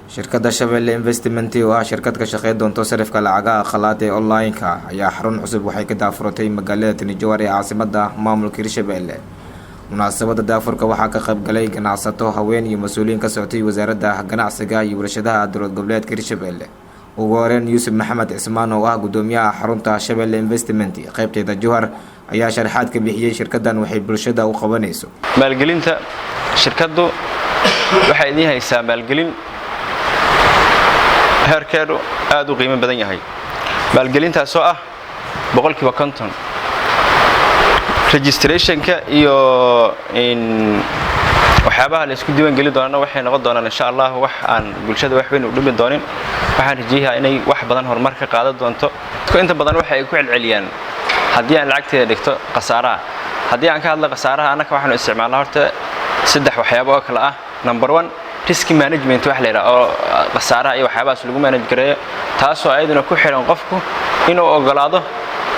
Shirkadda Shabeelle Investment, oo ah shirkad ka shaqeyn doonto sarifka lacagaha qalaad ee online-ka, ayaa xarun cusub waxay ka daafuratay magaalada tani Jowhar ee caasimada maamulka Hirshabelle. Munaasabada daafurka waxaa ka qayb galay ganacsato, haween iyo mas-uuliyiin ka socotay Wasaaradda Ganacsiga iyo Warshadaha Dowlad Goboleedka Hirshabelle. Ugu horeyn, Yuusuf Maxamed Cismaan, oo ah gudoomiyaha xarunta Shabeelle Investment qeybteeda Jowhar, ayaa sharaxaad ka bixiyey shirkadan waxay bulshada u qabanayso. Maalgelinta shirkaddu waxay idiin haysaa maalgelin heerkeedu aad u qiimo badan yahay, maalgelintaasoo ah 50%. Registrationka iyo waxyaabaha la isku diiwaan gelin doonana waxay noqon doonaan, insha Allah, wax aan bulshada wax weyn u dhimi doonin. Waxaan rajeeyahaa inay wax badan horumar ka qaadan doonto. Inta badan waxa ay ku celceliyaan haddii aan lacagteeda dhigto khasaaraha. Haddii aan ka hadlo khasaaraha, annaka waxaanu isticmaalnaa horta saddex waxyaabo oo kale ah. Number one, risk management wax la yidhaha oo khasaaraha iyo waxyaabahaas lagu manage gareeyo, taasoo ayaduna ku xiran qofku inuu ogolaado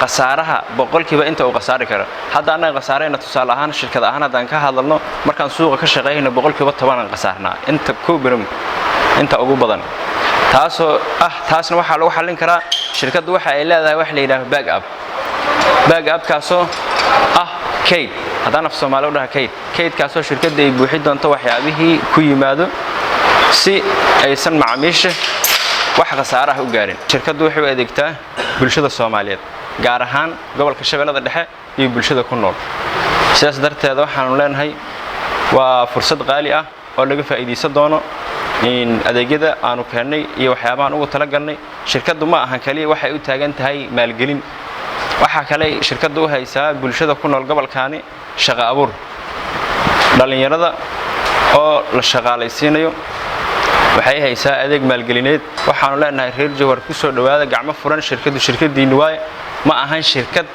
khasaaraha boqolkiiba inta uu khasaari karo. Hadda annaga khasaarayna, tusaale ahaan, shirkad ahaan haddaan ka hadalno, markaan suuqa ka shaqeynayno 10% aan khasaarnaa inta kow biram inta ugu badan, taasoo ah taasna waxaa lagu xallin karaa shirkaddu waxa ay leedahay wax la yidhaaho back up. Back upkaasoo ah kayd, haddaan af Soomaali u dhaha kayd, kaydkaasoo shirkadda ay buuxi doonto waxyaabihii ku yimaado si aysan macaamiisha wax khasaaraha u gaarin. Shirkaddu waxay u adeegtaa bulshada Soomaaliyeed, gaar ahaan gobolka Shabeellada Dhexe iyo bulshada ku nool. Sidaas darteed waxaanu leenahay waa fursad qaali ah oo laga faa'iidaysan doono adeegyada aanu keennay iyo waxyaabahaan ugu talagalnay. Shirkaddu ma ahan kaliya waxay u taagan tahay maalgelin, waxaa kale shirkaddu u haysaa bulshada ku nool gobolkaani shaqo abuur, dhallinyarada oo la shaqaalaysiinayo. Waxay haysaa adeeg maalgelineed. Waxaanu leenahay reer Jowhar, ku soo dhowaada gacmo furan. Shirkaddu shirkadiinni waaye, ma ahan shirkad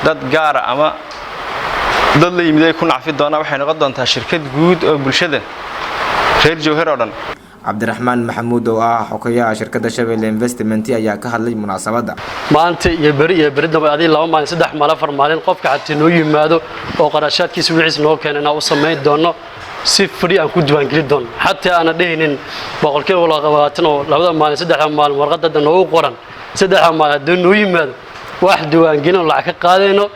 dad gaara ama dad la yimid ay ku nacfi doonaa. Waxay noqon doontaa shirkad guud oo bulshada reer Jowhar oo dhan. Cabdiraxmaan Maxamuud, oo ah xogayaha shirkadda Shabeelle Investment, ayaa ka hadlay munaasabadda. Maanta iyo beri iyo beri dambe, adii 2 maalin, 3 maalin, 4 maalin, qofka xatii noo yimaado oo qarashaadkiisa wixiis noo keena inaan u samayn doono si free aan ku diiwaangelin doono, xataa aana dhehaynin 20% oo 2da maalin, 3da maalin warqadda hadda noogu qoran, 3da maalin haddii noo yimaado wax diiwaangelin oo lacag ka qaadayno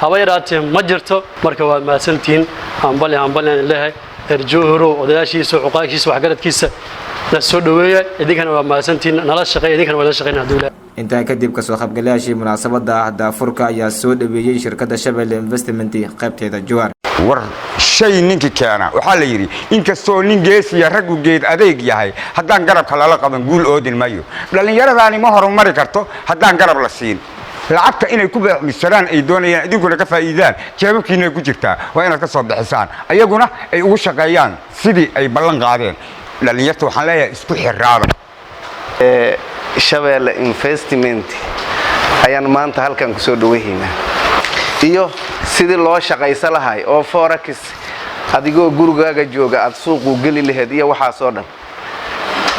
haba yaraatee ma jirto. Marka waa mahadsantihiin. Hambali hambali aan leeyahay reer Jowharow, odayaashiisa, cuqaashiisa, waxgaradkiisa na soo dhoweeya. Idinkana waa mahadsantihiin, nala shaqeeya, idinkana waa la shaqeynaa hadduu Ilaahay. Intaa kadib, kasoo qaybgalayaashii munaasabada daafurka ayaa soo dhaweeyey shirkadda Shabeelle Investment qaybteeda Jowhar. War shay ninkii keena, waxaa la yidhi, inkastoo nin geesiya raggu geed adeeg yahay, haddaan garabka lala qaban guul oodin mayo. Dhallinyaradaani ma horumari karto haddaan garab la siin. Lacagta inay ku beecmisaraan ay doonayaan, idinkuna ka faa'iidaan, jeebabkiina ku jirtaa, waa inaad ka soo bixisaan, ayaguna ay ugu shaqeeyaan sidii ay ballan qaadeen. Dhallinyarta waxaan leeyahay, isku xiraada. Shabeelle Investment ayaan maanta halkan kusoo dhawahaynaa iyo sidii loo shaqaysa lahay oo forex adigoo gurigaaga jooga aad suuqu geli lahayd iyo waxaasoo dhan.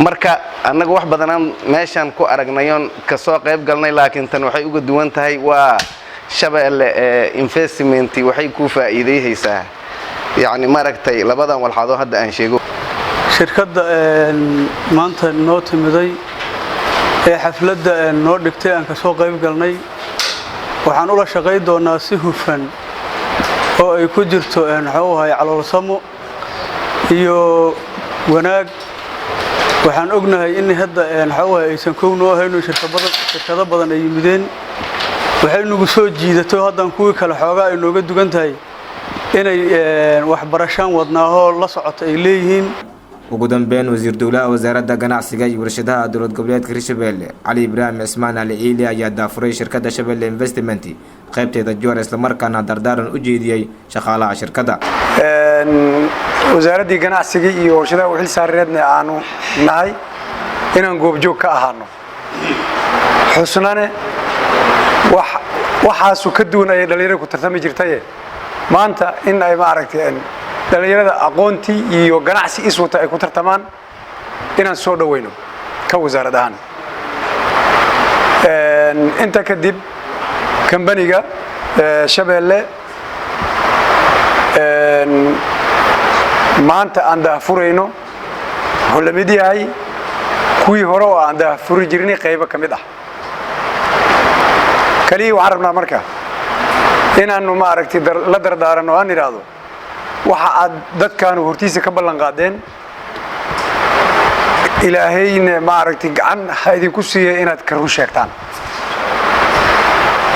Marka annaga wax badanaan meeshaan ku aragnayoon kasoo qayb galnay, laakiin tan waxay uga duwan tahay waa Shabeelle Investment waxay ku faa'iidayhaysaa, yacni maaragtay, labadan walxaadoo hadda aan sheego. Shirkadda maanta noo timiday ee xafladda noo dhigtay aan kasoo qayb galnay, waxaan ula shaqayn doonaa si hufan oo ay ku jirto muxuu ahay caloolsamo iyo wanaag. Waxaan ognahay in hadda muxuu ahay aysan kow noo ahayno, shirkado badan ay yimideen. Waxay nagu soo jiidato haddan kuwii kale xoogaa ay nooga dugan tahay inay waxbarashaan wadnaahoo la socota ay leeyihiin. Ugu dambeyn, wasiir dowlaha Wasaaradda Ganacsiga iyo Warshadaha Dowlad Goboleedka Hirshabelle, Cali Ibraahim Cismaan Ali Ciili, ayaa daafuray shirkadda Shabeelle Investment qaybteeda Jowhar, islamarkaana dardaaran u jeediyey shaqaalaha shirkadda. Wasaaraddii Ganacsiga iyo Warshadaha u xil saareedna aanu nahay inaan goobjoog ka ahaano xusnane waxaasu ka duwan ayay dhallinyarada ku tartami jirtaye. Maanta in ay maaragtay dhallinyarada aqoontii iyo ganacsi iswata ay ku tartamaan, inaan soo dhoweyno ka wasaarad ahaan. Intaa kadib, kambaniga Shabeelle maanta aan daahfurayno wuxuu la mid yahay Kuwii hore oo aan daahfuri jirnay qaybo ka mid ah. Kaliya waxaan rabnaa marka inaannu, maaragtay, la dardaaranno, aan idhaahdo waxa aad dadkaanu hortiisa ka ballan qaadeen, Ilaahayna, maaragtay, gacan ha idinku siiya inaad ka run sheegtaan.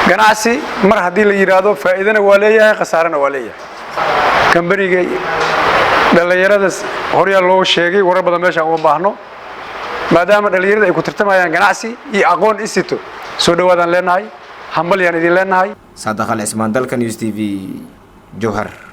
Ganacsi mar haddii la yidhaahdo, faa'iidana waa leeyahay, khasaarena waa leeyahay. Kambaniga dhallinyarada horyaa loo sheegay, warar badan meeshaan uma baahno, maadaama dhallinyarada ay ku tartamayaan ganacsi iyo aqoon isito. Soo dhawaadaan leenahay, hambalyaan idin leenahay. Saadaqal Cismaan, Dalka News TV, Jowhar.